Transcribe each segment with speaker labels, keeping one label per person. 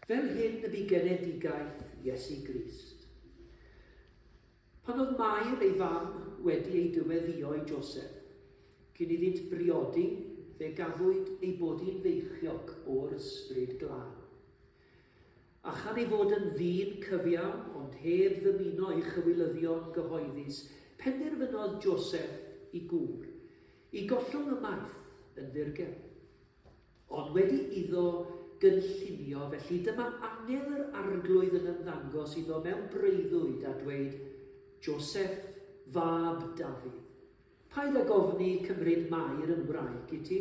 Speaker 1: Fel hyn y bu genedigaeth Iesu Grist. Pan oedd Mair ei fam wedi ei dyweddïo i Joseph, cyn iddynt briodi, fe gafwyd ei bod hi'n feichiog o'r Ysbryd Glân. A chan ei fod yn ddyn cyfiawn, ond heb ddymuno ei chywilyddion gyhoeddus, penderfynodd Joseph i gŵr, i gollwng ymaith yn ddirgel. Ond wedi iddo gynllunio felly, dyma angel yr Arglwydd yn ymddangos iddo mewn breuddwyd a dweud, Joseph, fab Dafydd, paid ag ofni cymryd Mair yn wraig i ti,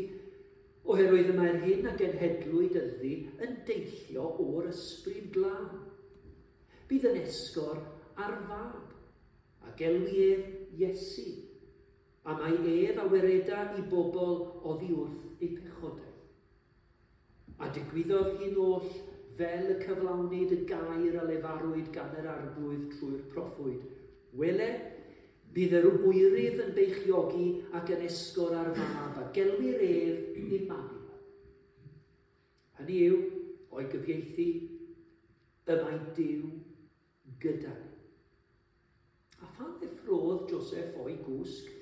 Speaker 1: oherwydd y mae'r hyn a genhedlwyd ynddi yn deillio o'r Ysbryd Glân. Bydd yn esgor ar fab, a gelwi ef Iesu. A mai ef a wereda i bobl oddi wrth eu pechodau. A digwyddodd hyn oll fel y cyflawnid y gair a lefarwyd gan yr Arglwydd trwy'r proffwyd, Wele, bydd yr wyryf yn beichiogi ac yn esgor ar fab, a gelwir ef Immanuel. Hynny yw, o'i gyfieithu, y mae Duw gyda ni. A phan ddeffrôdd Joseph o'i gwsg,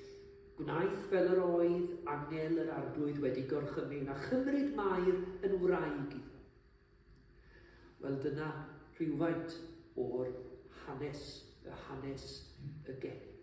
Speaker 1: gwnaeth fel yr oedd angel yr Arglwydd wedi gorchymyn, a chymryd Mair yn wraig iddo. Wel, dyna rhywfaint o'r hanes, y hanes y geni.